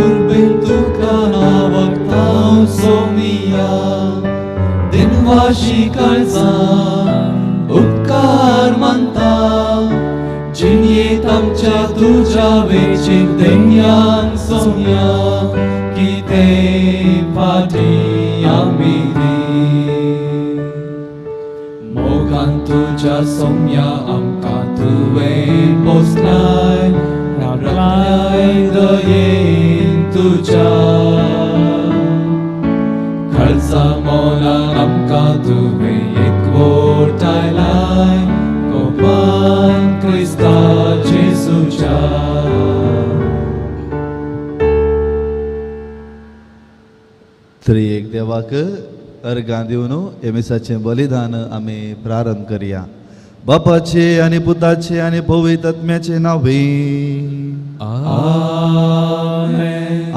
उर्बेन तुका नांव सोमिया दिनवाशी काळजान उपकार मानता जिणयेंत आमच्या तुज्या वेचीक देंग्यान सोम्या कितें फाटीं आमी दी मोगान तुज्या सोम्या आमकां तुवें पोसलाय राखलाय दयेन तुज्या काळजा मोलान आमकां तुवें एकवटायलाय कोपान क्रिस्ता जेजूच्या. त्रिएक देवाक अर्गां दिवन हे मिसाचें बलिदान आमी प्रारंभ करया. बापाचे आनी पुताचे आनी पवित्र आत्म्याचे नांवे आमेन.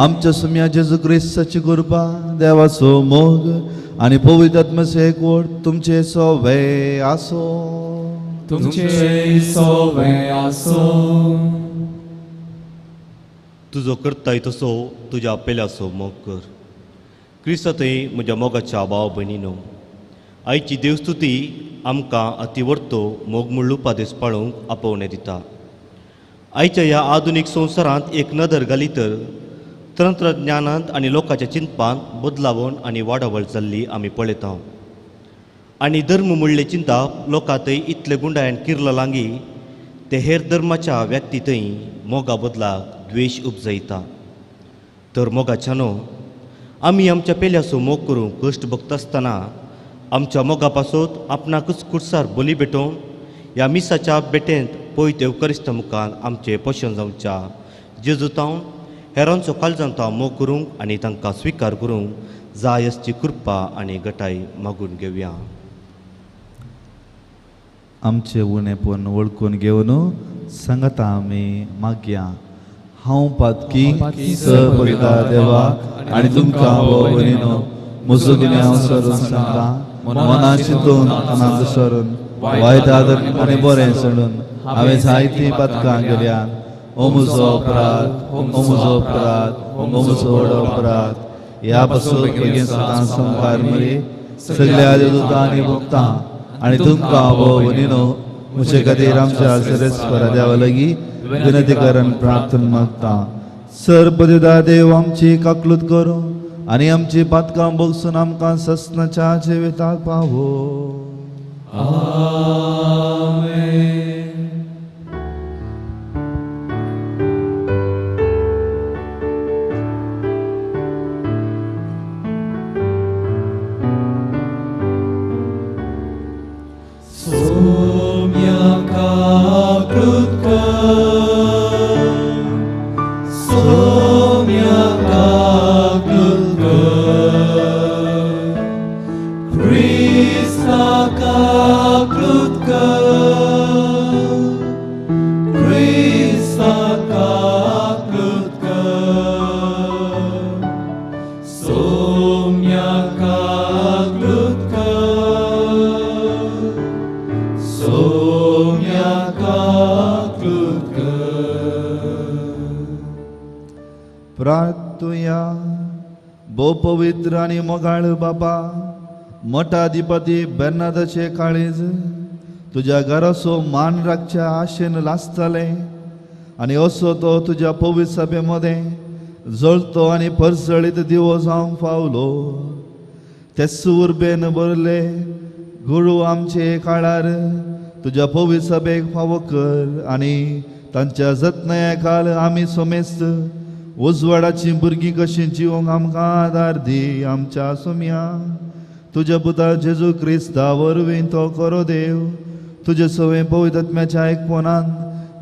आमच्या सुम्या जेजू क्रिस्ताची कृपा, देवाचो मोग आनी पवित्र आत्म्याचो एकवट तुमचे सोवे आसो. तुमचे सोवे आसो. तुजो करताय तसो तुज्या पेल्याचो मोग कर. क्रिस्ता थंय म्हज्या मोगाच्या भाव भयणीनो, आयची देवस्तुती आमकां अतिवर्तो मोग मुळ्ळू पादेस पाळोवंक आपोवणें दिता. आयच्या ह्या आधुनीक संवसारांत एक नदर घाली तर तंत्रज्ञानांत आनी लोकांच्या चिंतपांत बदलावण आनी वाडावळ जाल्ली आमी पळयता. आनी धर्म म्हणले चिंताप लोकां थंय इतले गुंडायान किर्ललांगी ते हेर धर्माच्या व्यक्ती थंय मोगा बदलाक द्वेश उपजयता. तर मोगाच्यानो आमी आमच्या पेल्याचो मोग करूंक कश्ट भोगता आसतना आमच्या मोगा पासत आपणाकूच कुर्सार बली भेटोवन ह्या मिसाच्या बेटेंत पयत येवकरिस्त मुखार आमचें पोशण जावच्या जेजूतावन हेरांचो काळजांत मोग करूंक आनी तांकां स्विकार करूंक जाय आसची कृपा आनी गटाय मागून घेवया. आमचे उणेपण वळखून घेवन सांगता आमी मागया. हांव पातकी सपविता देवा आनी तुमकां भयणीनो म्हजो गुन्यांव सरून सांगता, मना चिंतून मनांत सरून वायट आदर आनी बरें सोडून हांवें जायतीं पातकां केल्यात. ओ म्हजो अपराध, ओ म्हजो अपराध, ओ म्हजो व्हड अपराध. ह्या पासून बेगीन सदां संपार मरी सगल्या देवदूतां आनी भक्तां आनी तुमकां भयणीनो म्हजे खातीर आमच्या सरेस्वरा देवा लागीं विनंती करून प्रार्थना मागता. सरपदिदा देव आमची काकलूत करूं आनी आमची पातकां भोगसून आमकां ससनाच्या जिविताक पावो. आमेन. सोम्या काकलूत कर, सोम्या काकलूत कर, क्रिस्ता काकलूत कर, क्रिस्ता काकलूत कर, सोम्या काकलूत कर, सोम्या काकलूत कर. प्रार्थुया. भोव पवित्र आनी मोगाळ बापा, मठाधिपती बेर्नादाचे काळीज तुज्या घराचो मान राखच्या आशेन लासतालें आनी असो तो तुज्या पवित्र सभे मदें जळतो आनी परजळीत दिवो जावंक पावलो. तेच उर्बेन भरले गुरू आमचे काळार तुज्या पवित्र सभेक फावो कर आनी तांच्या जतनाये खाल आमी सोमेस्त उजवाडाची भुरगीं कशीं जिवंक आमकां आदार दी. आमच्या सोम्या तुज्या पुता जेजू क्रिस्ता वरवीं तो करो देव तुजे सवें पवित्र आत्म्याच्या एकपणान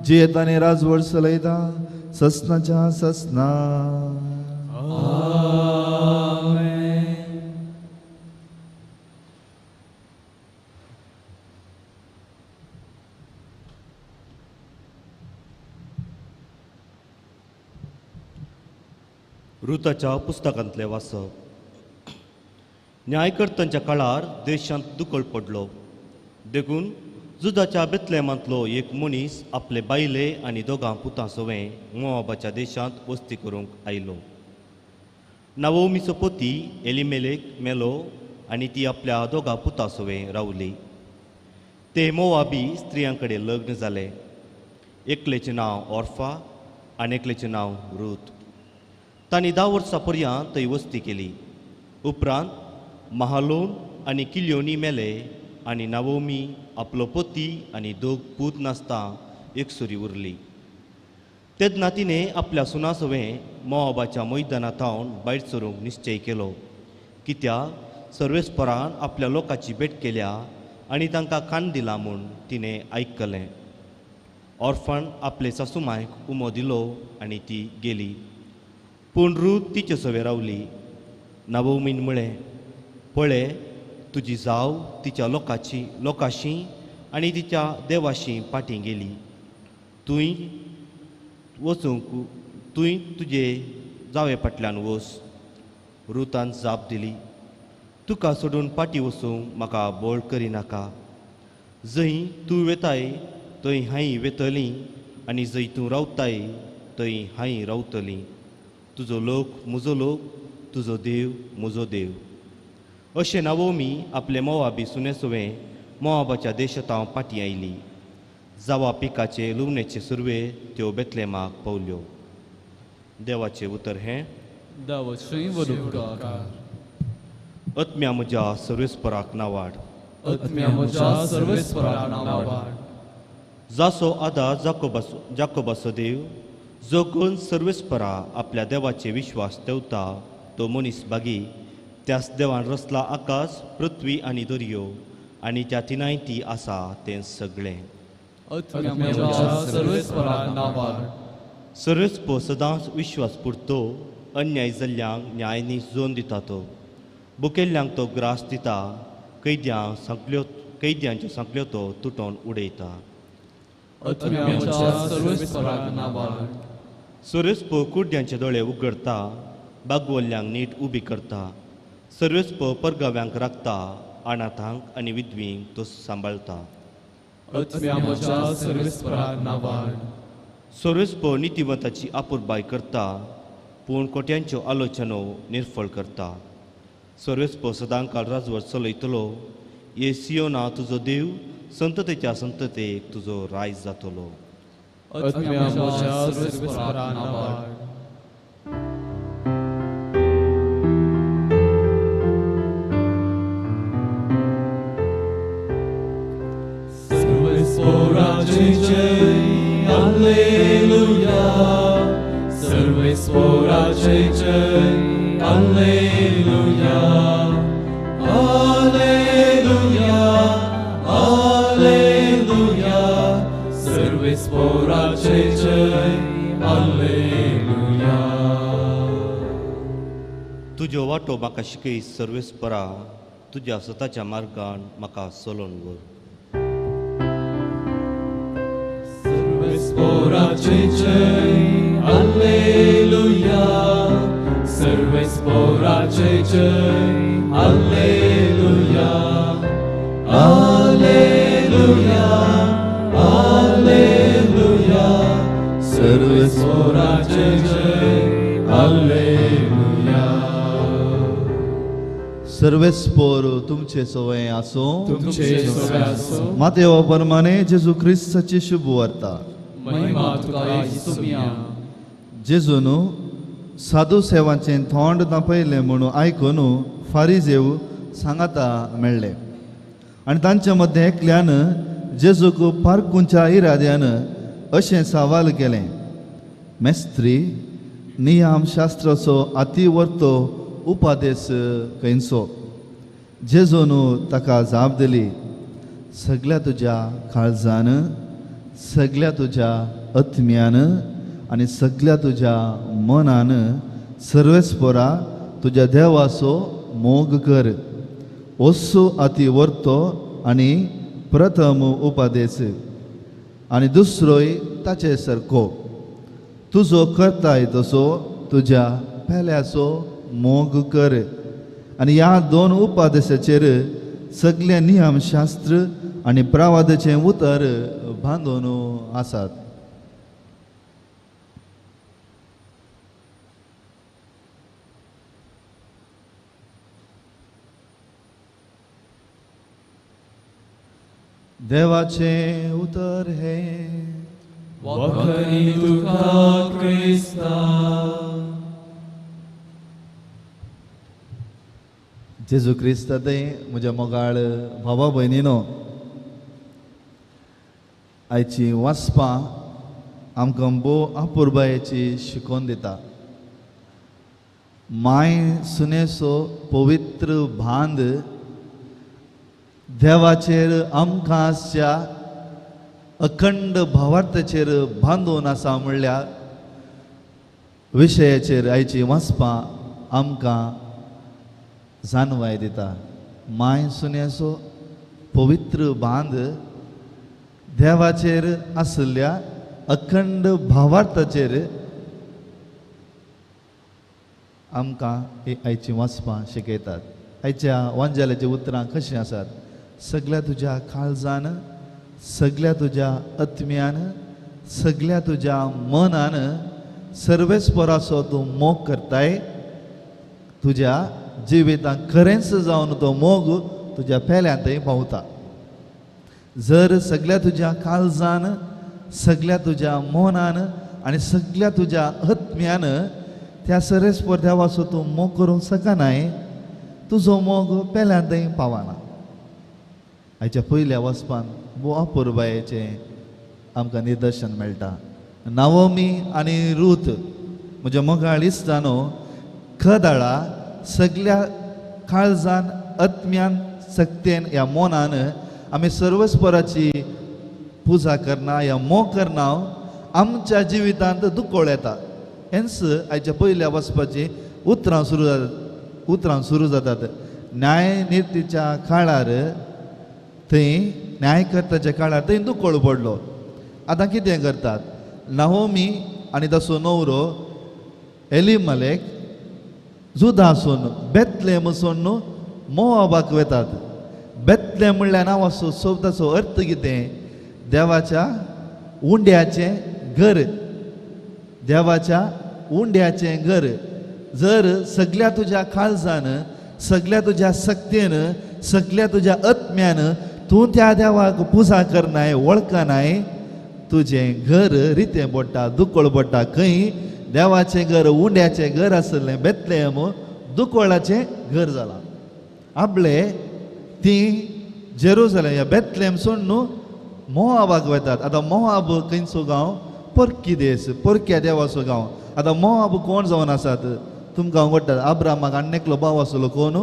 जियेता आनी राजवट चलयता ससनाच्या ससना. आमेन. रुताच्या पुस्तकांतलें वाचप. न्यायकर्त्यांच्या काळार देशांत दुकळ पडलो, देखून जुदाच्या बेतलेमांतलो एक मनीस आपले बायले आनी दोगां पुतां सवें मोआबाच्या देशांत वस्ती करूंक आयलो. नावोमीचो पती एलिमेलेक मेलो आनी ती आपल्या दोगां पुतां सवें रावली. ते मोआबी स्त्रियां कडेन लग्न जाले. एकलेचें नांव ऑर्फा आनी एकलेचें नांव रूत. तांणी 10 वर्सां पर्यंत थंय वस्ती केली. उपरांत महालोन आनी किल्योनी मेले आनी नावोमी आपलो पती आनी दोग पूत नासता एकसुरी उरली. तेन्ना तिणें आपल्या सुना सवें मोआबाच्या मैदाना थावन भायर सरूंक निश्चय केलो, कित्याक सर्वेस्परान आपल्या लोकांची भेट केल्या आनी तांकां खाण दिला म्हूण तिणें आयकलें. ऑर्फान आपले सासुमायक उमो दिलो आनी ती गेली, पूण रूत तिचे सवें रावली. नावोमीन म्हळें, पळय, तुजी जाव तिच्या लोकांशी आनी तिच्या देवाशी फाटीं गेली. तूंय वचूंक तूंय तुजे जावे फाटल्यान वच. रुतान जाप दिली, तुका सोडून फाटीं वचूंक म्हाका बोळ करिनाका. जंय तूं वेताय थंय हांय वेतली आनी जंय तूं रावताय थंय हांय रावतली. तुजो लोक म्हजो लोक, तुजो देव म्हजो देव. अशें नावोमी आपले मोआबी सुने सवें मोआबाच्या देशांत फाटीं आयली. जावा पिकाचे लुवणेचे सुरवे त्यो बेतलेमाक पावल्यो. देवाचें उतर हें. आत्म्या म्हज्या सर्वेस्पराक नावाड. जासो आदा जाकोबाचो देव, जो कोण सर्वेस्परा आपल्या देवाचे विश्वास ठेवता तो मनीस बागी. त्याच देवान रचला आकाश, पृथ्वी आनी दर्यो आनी त्या तिनाय ती आसा तें सगळें. सर्वेस्पर सदांच विश्वास पुरतो, अन्याय जाल्ल्यांक न्यायनी जोन दिता तो, बुकेल्ल्यांक तो ग्रास दिता, कैद्यांच्यो सांकल्यो तो तुटोवन उडयता. सर्वेस्पर कुड्ड्यांचे दोळे उगडता, बागवल्ल्यांक नीट उबी करता. सर्वेस्पर परगाव्यांक राखता, अनाथांक आनी विधवींक तो सांबाळता. सर्वेस्पर नितिमताची आपुरबाय करता, पूण कोट्यांच्यो आलोचनो निर्फळ करता. सर्वेस्पर सदांकाळ राजवट चलयतलो. ये सियोना तुजो देव, संततेच्या संततेक तुजो रायज जातलो. Alleluia, सर्वेस्पराचे जय, Alleluia, Alleluia, Alleluia, सर्वेस्पराचे जय, Alleluia. तुज्यो वाटो म्हाका शिकय सर्वेस्परा, तुज्या स्वताच्या मार्गान म्हाका चलोवन व्हर. सर्वेस्पराचे जय, Alleluia, सर्वेस्पराचे जय, Alleluia, Alleluia, Alleluia, सर्वेस्पराचे जय, Alleluia. सर्वेस्पर तुमचे सवय आसो. मातेवा प्रमाणे जेजू क्रिस्ताची शुभ वार्ता. जेजून साधू सेवांचें थोंड तापयलें म्हणून आयकून फारिजेव सांगाता मेळ्ळे आनी तांचे मदें एकल्यान जेजूक पारकुंच्या इराद्यान अशें सवाल केलें, मेस्त्री, नियम शास्त्राचो अतिवर्तो उपादेश खंयचो? जेजून ताका जाप दिली, सगळ्या तुज्या काळजान, सगळ्या तुज्या आत्म्यान आनी सगळ्या तुज्या मनान सर्वेस्परा तुज्या देवाचो मोग कर. ओसो अति वर्तो आनी प्रथम उपादेश आनी दुसरोय ताचे सारको, तुजो करताय तसो तुज्या पेल्याचो मोग कर. आनी ह्या दोन उपादेशाचेर सगळे नियमशास्त्र आनी प्रवादाचें उतर बांदून आसात. देवाचें उतर हें वखणी तुका क्रिस्ता. जेजू क्रिस्त ते म्हज्या मोगाळ भावा भयणीनो, आयची वाचपां आमकां भोव अपुरबायेची शिकोवन दिता. माय सुनेचो पवित्र बांद देवाचेर आमकां आसच्या अखंड भावार्थाचेर बांदून आसा म्हणल्यार विशयाचेर आयची वाचपां आमकां जाणवाय दिता. माय सुनेचो पवित्र बांद देवाचेर आशिल्ल्या अखंड भावार्थाचेर आमकां ही आयची वाचपां शिकयतात. आयच्या वांजाल्याची उतरां कशीं आसात? सगळ्या तुज्या काळजान, सगळ्या तुज्या आत्म्यान, सगळ्या तुज्या मनान सर्वेस्पराचो तूं मोग करताय. तुज्या जिवितांत खरेंच जावन तो मोग तुज्या पेल्यांतय पावता. जर सगळ्या तुज्या काळजान, सगळ्या तुज्या मनान आनी सगळ्या तुज्या आत्म्यान त्या सर्वेस्पर देवाचो तूं मोग करूंक शकनाय, तुजो मोग पेल्यांतय पावना. आयच्या पयल्या वचपान भोव अपुरबायेचें आमकां निदर्शन मेळटा. नावोमी आनी रूथ म्हज्या मोगाळ इश्टानो, खदाळा सगल्या काळजान, आत्म्यान, सक्तेन ह्या मनान आमी सर्वस्पराची पुजा करना ह्या मोग करना, आमच्या जिवितांत दुकोळ येता. हेंच आयच्या पयल्या वचपाची उतरां सुरू जातात. उतरां सुरू जातात. न्यायनिर्तीच्या काळार थंय न्यायकर्ताच्या काळार थंय दुकोळ पडलो. आतां कितें करतात? नाहोमी आनी ताचो न्हवरो एलिमलेक जुदासून बेतलेम सोडून मोआबाक वेतात. बेतलेम म्हणल्यार नांवाचो शब्दाचो अर्थ कितें? देवाच्या उंड्याचें घर. देवाच्या उंड्याचें घर. जर सगळ्या तुज्या काळजान, सगळ्या तुज्या सक्तेन, सगळ्या तुज्या आत्म्यान तूं त्या देवाक पुजा करनाय, वळखनाय, तुजें घर रितें पडटा, दुकोळ पडटा. खंय देवाचें घर उंड्याचें घर आसलें बेतलेम दुकोळाचें घर जालां. आपले ती जेरुजलेम ह्या बेतलेम सोडून मोआबाक वतात. आतां मोआब खंयचो गांव? परकी देश, परक्या देवाचो गांव. आतां मोआब कोण जावन आसात तुमकां हांव कळटा. आब्रामाक आनी एकलो भाव आसलो. कोण?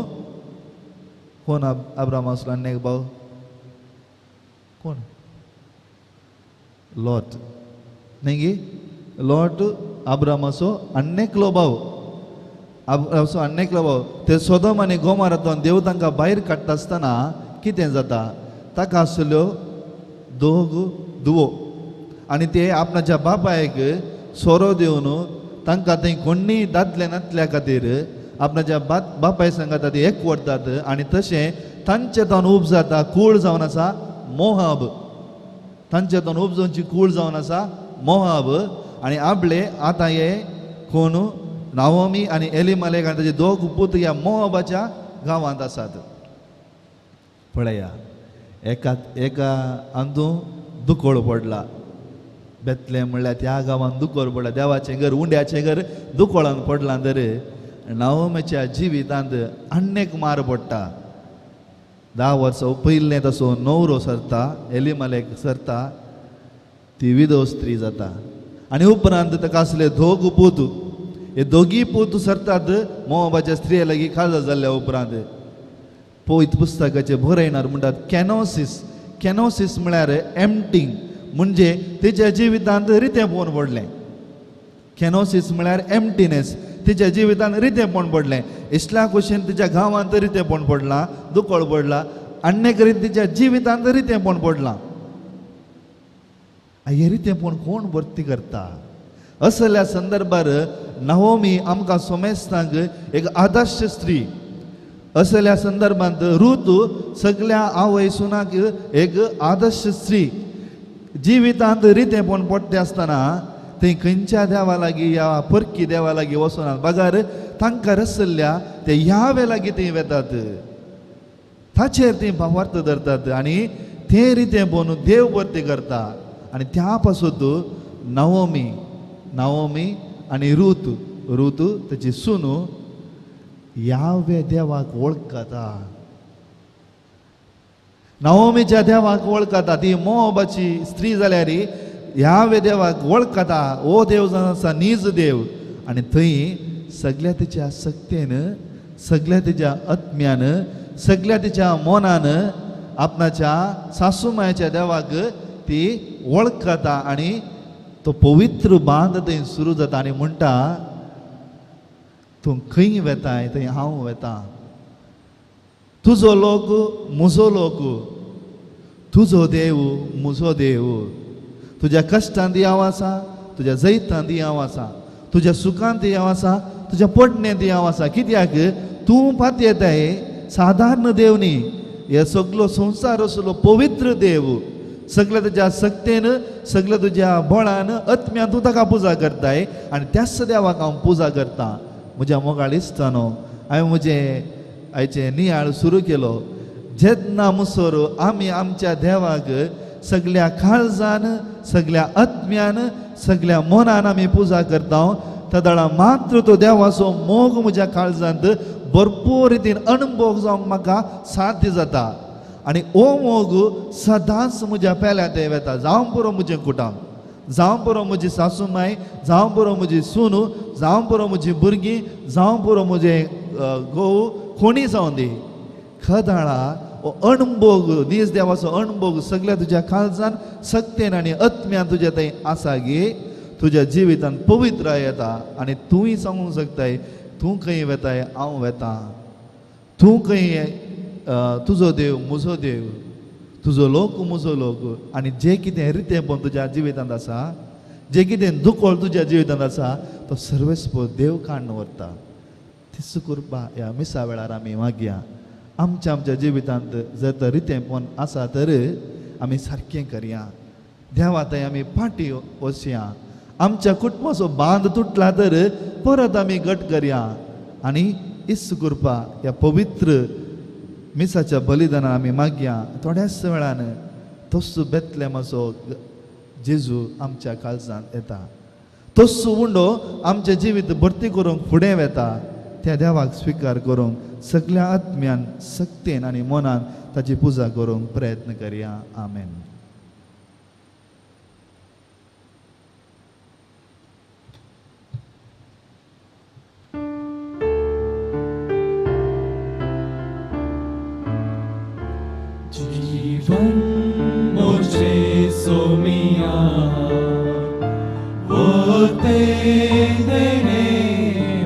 कोण आब्राम आसलो आनी एक भाव? कोण? लोट न्ही गी? लोट आब्रामाचो आनी एकलो भाव. आब्रामाचो आनी एकलो भाव. ते सोदोम आनी गोमारांतल्यान देव तांकां भायर काडटा आसतना कितें जाता? ताका आसल्यो दोग धुवो आनी ते आपणाच्या बापायक सोरो दिवन तांकां थंय कोण्णीय दादले नातल्या खातीर आपणाच्या बापाय सांगता ते एकवटतात आनी तशें तांचे तावन उब जाता कूळ जावन आसा मोहाब. तांचे तावन उपजोवची कूळ जावन आसा मोहाब. आनी आपले आतां हे कोण नावोमी आनी एलिमलेक आनी ताचे दोग पूत ह्या मोहाबाच्या गांवांत आसात. पळया एका एका अंदू दुकोळ पडला. बेतलेम म्हणल्यार त्या गांवांत दुकोळ पडला. देवाचें घर उंड्याचें घर दुकोळान पडलां तर नावोमीच्या जिवितांत आन्नेक मार पडटा. 10 वर्सां पयलें तसो न्हवरो सरता, एलिमलेक सरता, ती विधव स्त्री जाता. आनी उपरांत ताका आसले दोग पूत. हे दोगी पूत सरतात मोआबाच्या स्त्रिये लागीं खाजा जाल्ल्या उपरांत. पवित्र पुस्तकाचे बरयणार म्हणटात कॅनोसिस. कॅनोसिस म्हळ्यार एम्पटींग, म्हणजे तिच्या जिवितांत रितेंपण पडलें. कॅनोसिस म्हळ्यार एम्पटीनेस. तिच्या जिवितांत रितेंपण पडलें. इस्ला कुशीन तिच्या गांवांत रितेंपण पडलां, दुकळ पडला. आन्ने करीत तिच्या जिवितांत रितेंपण पडलां. हें रितेंपण कोण भरती करता? असल्या संदर्भार नाओमी आमकां सोमेस्तांक एक आदर्श स्त्री. असल्या संदर्भांत रूत सगळ्या आवय सुनाक एक आदर्श स्त्री. जिवितांत रितेपण पडटे आसतना थंय खंयच्या देवा लागीं या परकी देवा लागीं वचनात, बगर तांकां रसल्ल्या ते ह्या लागीं थंय वेतात, ताचेर ती भावार्थ धरतात आनी ते रितेपण देव भरती करता. आनी त्या पासून नाओमी, नाओमी आनी रूत, रूत ताची सुनू यावे देवाक वळखता, नाओमीच्या देवाक वळखता. ती मोबाची स्त्री जाल्यार ह्या देवाक वळखता, ओ देव जावन आसा नीज देव. आनी थंय सगळ्या तिच्या सक्तेन, सगळ्या तिच्या आत्म्यान, सगळ्या तिच्या मनान आपणाच्या सासूमायच्या देवाक ती वळखता आनी तो पवित्र बांद थंय सुरू जाता. आनी म्हणटा तूं खंय वेताय थंय हांव वेता, तुजो लोक म्हजो लोक, तुजो देव म्हजो देव, तुज्या कश्टांत हांव आसा, तुज्या जैतांत हांव आसा, तुज्या सुखांत हांव आसा, तुज्या पडण्यांत हांव आसा. कित्याक तूं पातयेताय सादारण देव न्ही, हे सगलो संवसार असलो पवित्र देव. सगळ्या तुज्या सक्तेन, सगळ्या तुज्या बळान, आत्म्यान तूं ताका पुजा करताय आनी त्याच देवाक हांव पुजा करता. म्हज्या मोगाळ इश्टानो, हांवें म्हजें आयचें नियाळ सुरू केलो. जेन्ना मुसोर आमी आमच्या देवाक सगळ्या काळजान, सगळ्या आत्म्यान, सगळ्या मनान आमी पुजा करता, तेदळा मात्र तो देवाचो मोग म्हज्या काळजांत भरपूर रितीन अणभव जावंक म्हाका साध्य जाता. आनी हो मोग सदांच म्हज्या पेल्या ते वेता. जावं पुरो म्हजें कुटाम, जावं पुरो म्हजी सासूमाय, जावं पुरो म्हजी सून, जावं पुरो म्हजी भुरगीं, जावं पुरो म्हजें घोव, कोणी जावं दी, खदाळा हो अणभोग, नीज देवाचो अणभोग सगळ्या तुज्या काळजान, सक्तेन आनी आत्म्यान तुज्या थंय आसा गे, तुज्या जिवितान पवित्र येता. आनी तूंय सांगूंक शकताय, तूं खंय वेताय हांव वेता, तूं खंय तुजो देव म्हजो देव, तुजो लोक म्हजो लोक. आनी जें कितें रितेपण तुज्या जिवितांत आसा, जें कितें दुकोळ तुज्या जिवितांत आसा, तो सर्वेस्पर देव काडून व्हरता. तीच कृपा ह्या मिसा वेळार आमी मागया. आमच्या आमच्या जिवितांत जर तर रितेपण आसा तर आमी सारकें करया, देवा थंय आमी फाटीं वचया. आमच्या कुटुंबाचो बांद तुटला तर परत आमी घट करया. आनी इस कृपा ह्या पवित्र मिसाच्या बलिदानान आमी मागया. थोड्याच वेळान तोच बेतलेमाचो जेजू आमच्या काळजांत येता, तोच उंडो आमचें जिवीत भरती करूंक फुडें वेता. त्या देवाक स्विकार करूंक सगळ्या आत्म्यान, सक्तेन आनी मनान ताची पुजा करूंक प्रयत्न करया. आमेन. जीवन मुझे सोमिया वो ते देने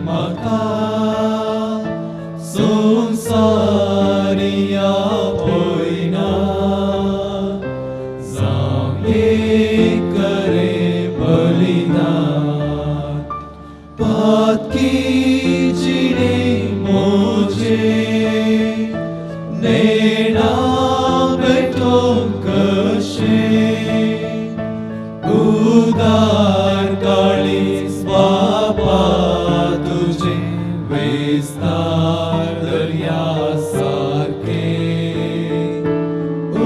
माता, संसारिया पोइना जागे करे बलिदान, पात की जिने मुझे नेना उदार काळीस बापा तुझे विस्तार दर्या सारखे,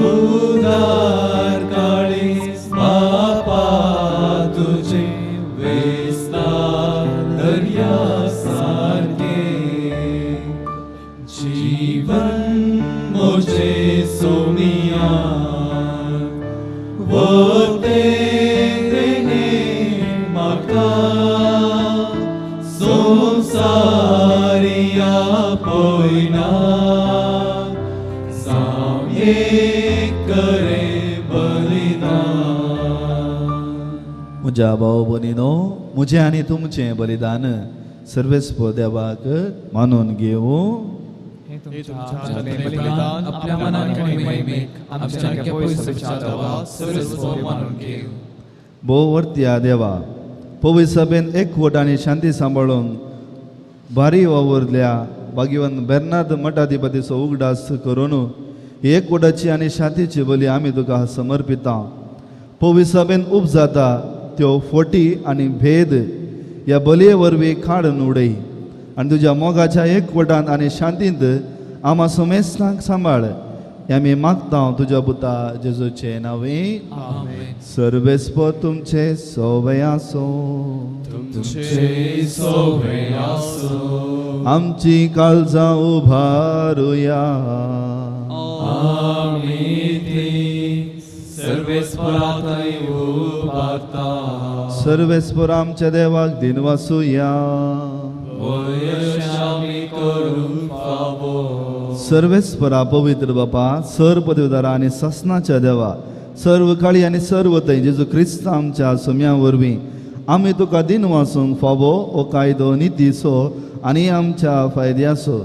उदार काळीस बापा तुझे विस्तार दर्या सारखे. जीवन मुझे सोमिया वो ते देने माका, संसारिया पोइना जावं करे बलिदान. म्हज्या भाव भयणीनो, म्हजें आनी तुमचें बलिदान सर्वेस्पर देवाक मानून घेवं. बलिदान आपल्या मनान आणि महिमेक आमच्या पयस मानून घेव. भोव वर्त्या देवा, पवित्र सभेन एकवट आनी शांती सांबाळून भारी वावुरल्या भाग्यवंत बेर्नाद मठाधिपतीचो उगडास करून एकवटाची आनी शांतीची बली आमी तुका समर्पिता. पवित्र सभेन उपजाता त्यो फोटी आनी भेद ह्या बलये वरवीं काडून उडय आनी तुज्या मोगाच्या एकवटान आनी शांतींत आमा समेस्तांक सांबाळ. आमी मागता तुज्या पुता जेजूचे नांवे. सर्वेस्पर तुमचे सोवे आसो. तुमचे सोवे आसो. आमची काळजां उभारुया. आमी ती सर्वेस्परा थंय उबारता. सर्वेस्पर आमच्या देवाक दिनवासुया. आमी करूंक फावो. सर्वेस्परा पवित्र बापा, सर्व पदवीदारा आनी सासनाच्या देवा, सर्व काळी आनी सर्व थंय जेजू क्रिस्त आमच्या सोम्या वरवीं आमी तुका दिनवासूंक फावो हो कायदो नितीचो आनी आमच्या फायद्याचो.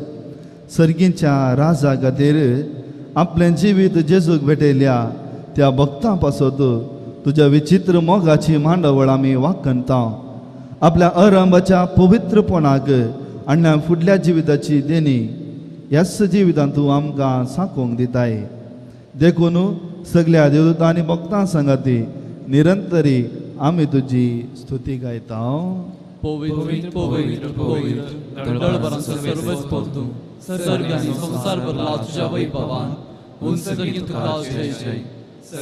सर्गीच्या राजा खातीर आपलें जिवीत जेजूक भेटयल्या त्या भक्तां पासत तुज्या विचित्र मोगाची मांडवळ आमी वाखणता. आपल्या अरंबाच्या पवित्रपणाक आनी फुडल्या जिविताची देणी ह्याच जिवितांत तूं आमकां सांगूंक दिताय. देखून सगल्या देवदूतां आनी भक्तां सांगाती निरंतरी आमी तुजी स्तुती गायता. पवित्र पवित्र पवित्र दळभरांचो सर्वस्पर तूं, सर्ग आनी संवसार भरला तुज्या वैभवान. उंचगीन तुका जय जय.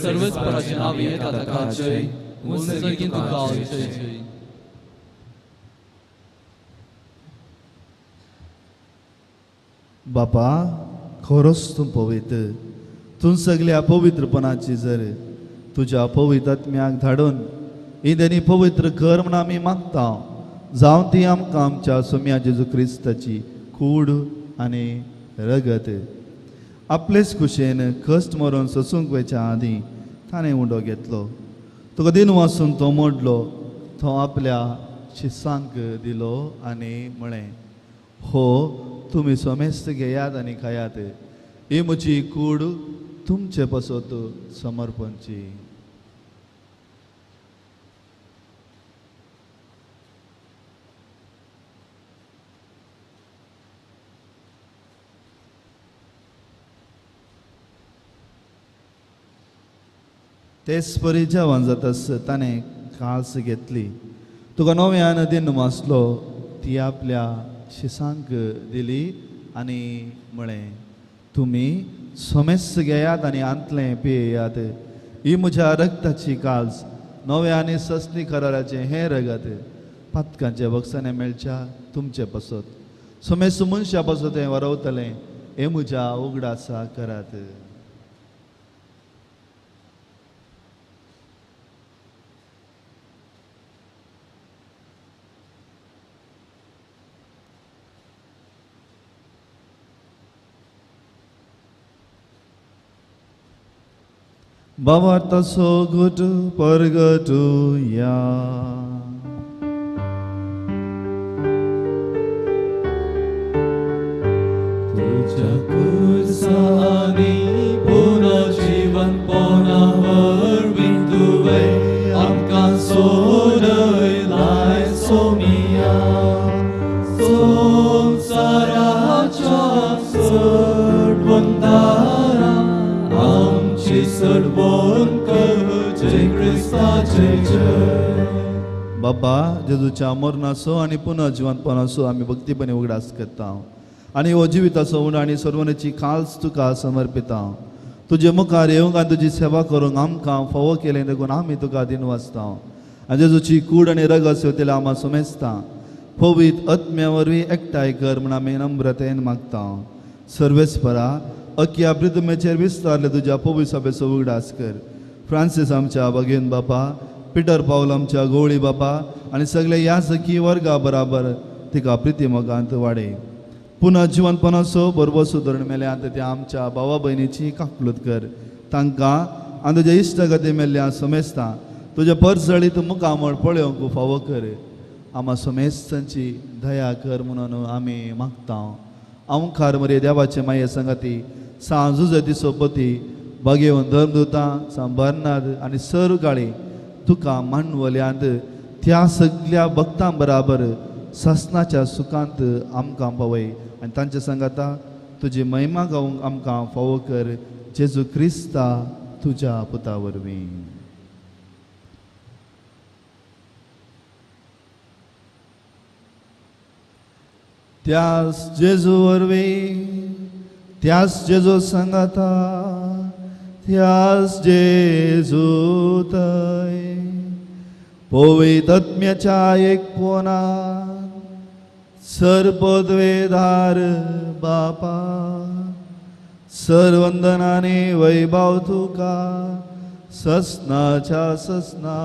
सर्वस्पराचें नांव येता ताका जय. उंचगीन तुका जय जय. बापा, खरोच तूं पवित्र, तूं सगल्या पवित्रपणाची जर तुज्या पवित्र आत्म्याक धाडून ही देणी पवित्र कर म्हूण आमी मागता. जावं ती आमकां आमच्या सोम्या जेजू क्रिस्ताची कूड आनी रगत. आपलेच खुशयेन कश्ट मरून सोसूंक वयच्या आदीं ताणें उंडो घेतलो, तुका दिन वासून तो मोडलो, तो आपल्या शिसांक दिलो आनी म्हळें, हो तुमी समेस्त घेयात आनी खायात, ही म्हजी कूड तुमचे पासत समर्पणची. तेच परी जेवण जातास ताणें कास घेतली, तुका नव्यान दिन वाचलो, ती आपल्या शिसांक दिली आनी म्हळें, तुमी समेस्त घेयात आनी आंतलें पियेयात, ही म्हज्या रक्ताची काल्स, नव्या आनी सस्नी कराराचें हें रगत पातकांच्या बक्षाने मेळच्या तुमचे पासत, समेस्त मनशा पासत हें वरवतलें, हें म्हज्या उगडासा करात. भावार्थाचो घट परगटुया. तुज्या कुर्सांनी पुनर्जीवनपणा वरवीं तुवें आमकां सोडयलाय सोमिया. संवसाराच्या सोडवणदारा आमची सोडवण कर जय क्रिस्ताचे जय. बाबा, जेजूच्या मरणाचो आनी पुनर्जिवंतपणाचो आमी भक्तीपणे उगडास करता आनी हो जिविताचो उण आनी सर्वनेची खास तुका समर्पिता. तुजे मुखार येवंक आनी तुजी सेवा करूंक आमकां फावो केलें देखून आमी तुका दिनवासता आनी जेजूची कूड आनी रगत सेवतेल्या आमा समेजता. पवित्र आत्म्या वरवीं एकठांय कर म्हूण आमी नम्रतेन मागता. सर्वेस्परा, अख्या पृथ्वीचेर विस्तारले तुज्या पवित्र सभेचो उगडास कर. फ्रांसीस आमच्या बागेन बापा, पिटर पावल आमच्या गोवळी बापा आनी सगळे ह्या सखी वर्गा बराबर तिका प्रिती मोगांत वाडय. पुनः जिवनपणाचो बरोबर सुदरण मेल्या त्या आमच्या भावा भयणीची काकलूत कर. तांकां आनी तुज्या इश्टगती मेल्ल्या समेस्तां तुज्या परजळीत मुखामळ पळोवंक फावो कर. आमा समेस्तांची दया कर म्हणून आमी मागता. आमखार मरे देवाचे माये संगाती सांज जुजती सोपती बागेवन धर्मदुतां सांग बर्नाद आनी सर्व गाळी तुका मांडवल्यांत त्या सगल्या भक्तां बराबर सासनाच्या सुखांत आमकां पावय. आनी तांचे सांगाता तुजी महिमा गावंक आमकां फावो कर, जेजू क्रिस्ता तुज्या पुता वरवीं. त्यास जेजू वरवीं, त्यास जेजू सांगाता, त्यास जेजू थंय पवित्र एक पोनान सर पदवेदार बापा, सर वंदनाने वैभव तुका ससनाच्या ससना.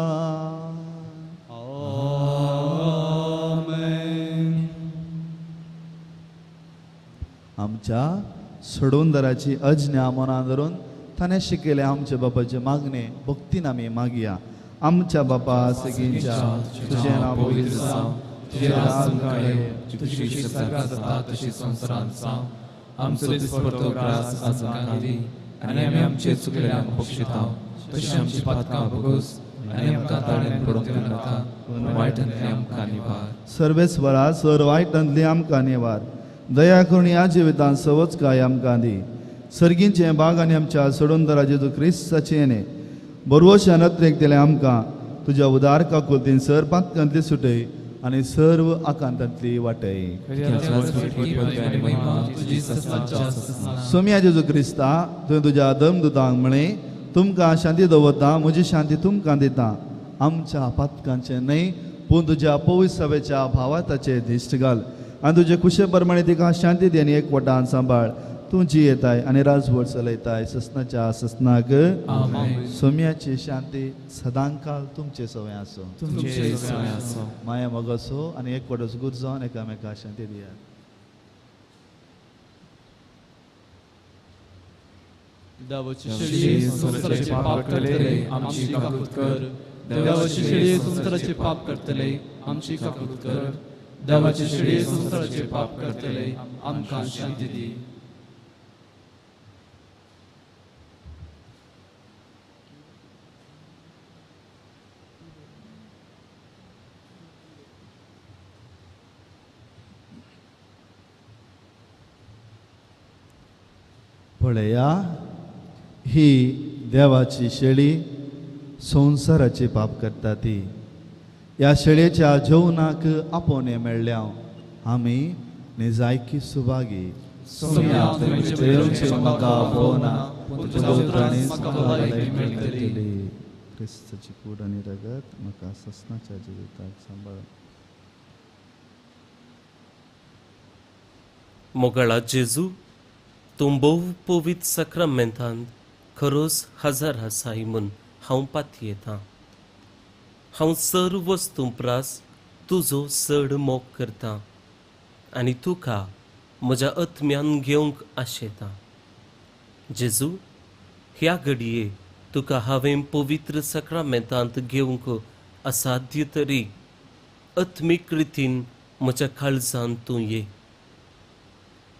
आमेन. आमच्या सोडवणदाराची अज्ञा मनान धरून ताणें शिकयलें आमच्या बापाचे मागणे भक्तीन आमी मागया. आमच्या बापा सगळींच्या तुजें नांव पवित्र जावं, तुजें राज आमकां येवं, तुजी इच्छा स्वर्गांत जाता तशी संवसारांत जावं. आमचो दिसपडतो ग्रास आज आमकां दी आनी आमी आमचे चुकलेल्यांक बक्षिता तशी आमची पातकां भोगोस आनी आमकां ताळेन पडूंक दिवं नाका, पूण वायटांतली आमकां निवार. सर्वेस्वरा सर वायटांतली आमकां निवार, दया करून ह्या जिवितांत सवच काय आमकां दी. सर्गींचे बाग आनी आमच्या सोडूनदारा जेजू क्रिस्ताचें येणें बरवशान अत्रेक दिलें आमकां तुज्या उदार काकुळतीन सर पातकांतली सुटय आनी सर्व आकांतांतली वाटय. सोम्या जेजू क्रिस्ता, तुवें तुज्या धर्मदूतांक म्हळें, तुमकां शांती दवरता, म्हजी शांती तुमकां दिता. आमच्या पातकांचें न्हय पूण तुज्या पवित्र सभेच्या भावार्थाचें दिश्ट घाल आनी तुजे कुशे प्रमाणे तिका शांती दी आनी एकवटान सांबाळ. तूं जियेताय आनी राजवट चलयताय ससनाच्या ससनाक. सोम्याची शांती सदांकाल तुमचे सवय आसो. माया मोगाचो आनी एकवटाचो गुर जावन एकामेका शांती दियात. देवाची शेळये संवसाराचे पाप करतले आमची काकूत कर. देवाची शेळये संवसाराचे पाप करतले आमची काकूत कर. देवाची शेळये संवसाराचे पाप करतले आमकां शांती दी. पळया, ही देवाची शेळी संवसाराचे पाप करता ती. ह्या शेळयेच्या जेवणाक आपोवणें मेळ्ळ्या आमी निजायकी सुभागी. म्हाका आपोवना मेळटली. क्रिस्ताची कूड आनी रगत म्हाका ससनाच्या जिविताक सांबाळ. मोगाळा जेजू, तूं भोव पवित्र साक्रामेंतांत खरोच हजार आसाय म्हूण हांव पातयेतां. हांव सर्व वस्तूं प्रास तुजो चड मोग करतां आनी तुका म्हज्या आत्म्यान घेवंक आशेतां. जेजू, ह्या घडये तुका हांवें पवित्र साक्रामेंतांत घेवंक असाध्य तरी आत्मीक रितीन म्हज्या काळजांत तूं ये.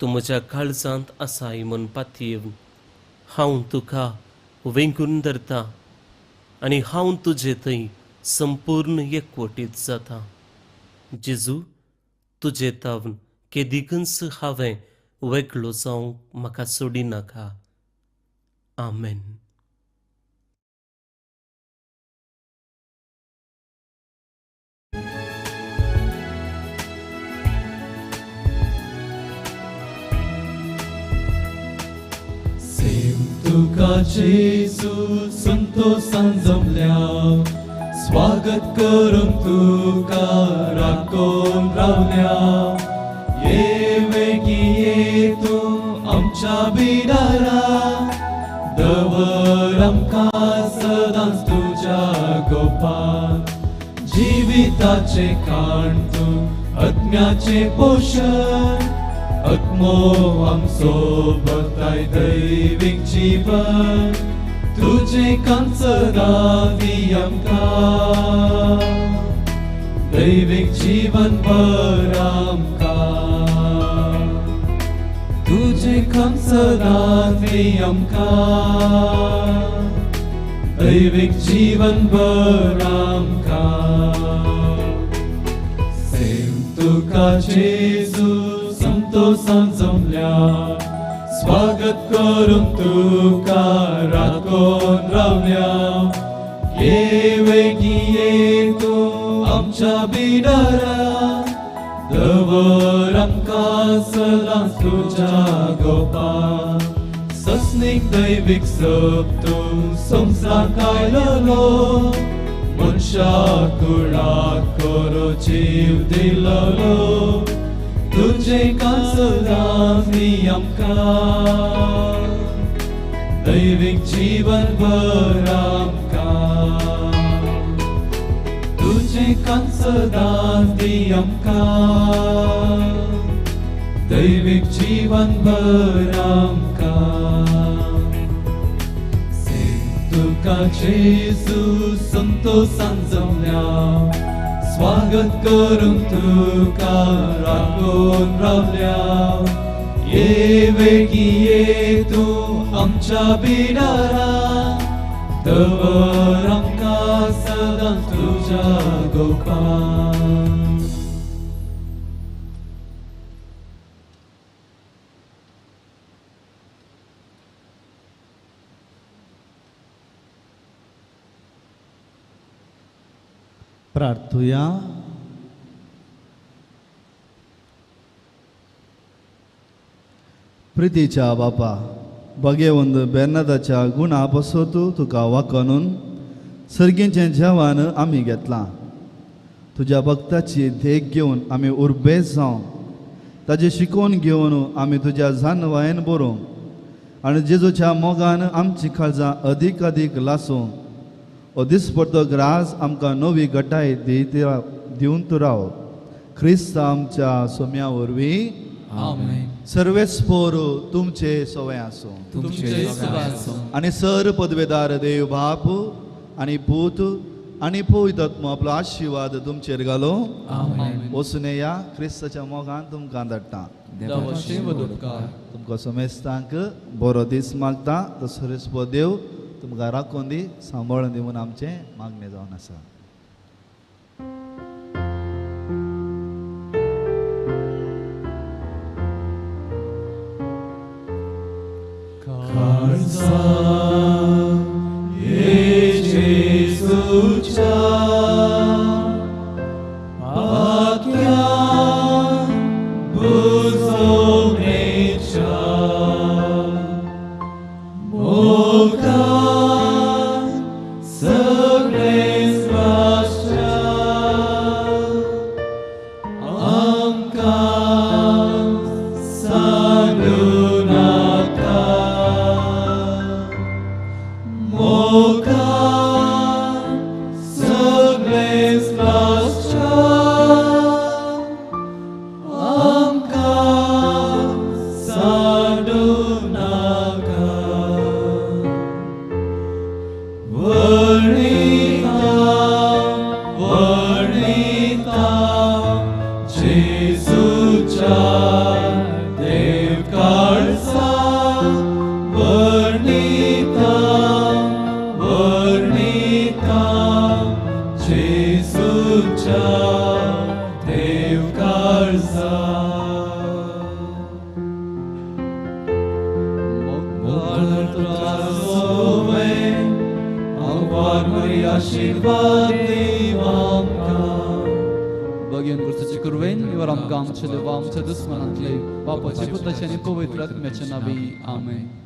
तूं म्हज्या काळजांत आसाय म्हूण पातयेवन हांव तुका वेंगून धरता आनी हांव तुजे थंय संपूर्ण एकवटीत जाता. जेजू, तुजे तावन केदिकूच हांवें वेगळो जावंक म्हाका सोडिनाका. आमेन. तुका जेजू संतोषान जमल्या, स्वागत करूंक तुका राखून रावल्या. ये वेगी ये तूं आमच्या बिडारा, दवर आमकां सदांच तुज्या गोपान. जिविताचें खाण तूं, आत्म्याचें पोशण, आत्मो आमचो बताय दैवीक जीवन. तुजें काम सदां दी आमकां, दैवीक जीवन भर आमकां. तुजें काम सदां दी आमकां, दैवीक जीवन भर आमकां. सेम तुका जेजू संतोषान जमल्या स्वागत करून तुका राखून रावल्या ये वेगी ये तूं आमच्या बिडारा दवर आमकां सदांच तुज्या गोपान सस्नीक दैवीक सब तूं संवसाराक आयलोलो मनशा कुळाक करो जीव दिलोलो तुजे सदांच दी आमकां दैवीक जीवन भर आमकां तुजे सदांच दी आमकां दैवीक जीवन भर आमकां तुका जेजू संतोषान जमल्या स्वागत करून तुका राखून रावल्या ये वेगी ये तूं आमच्या बिडारा दवर आमकां सदांच तुज्या गोपान. प्रार्थुया. प्रितीच्या बापा बगेवंद बेर्नादाच्या गुणा पसोतू तुका वाकनून सर्गींचें जेवण आमी घेतलां. तुज्या भक्ताची देख घेवन आमी उर्बेस जावन ताजें शिकोवन घेवन आमी तुज्या जानवायन बरोवंक आनी जेजूच्या मोगान आमची काळजां अदीक अदीक लासूंक ओ दिसपडतो ग्रास आमकां नवी गटाय दिवन तूं राव. क्रिस्त आमच्या सोम्या वरवीं आमेन. सर्वेस्पोर तुमचे सवय आसूं आनी सर पदवेदार देव बाप आनी पूत आनी पवित्र आपलो आशिर्वाद तुमचेर घालो. वचून या क्रिस्ताच्या मोगान तुमकां धाडटा. तुमकां समेस्तांक बरो दीस मागता. तो सर्वेस्पोर देव तुमकां राखून दी सांबाळून दी म्हूण आमचें मागणें जावन आसा. Amen.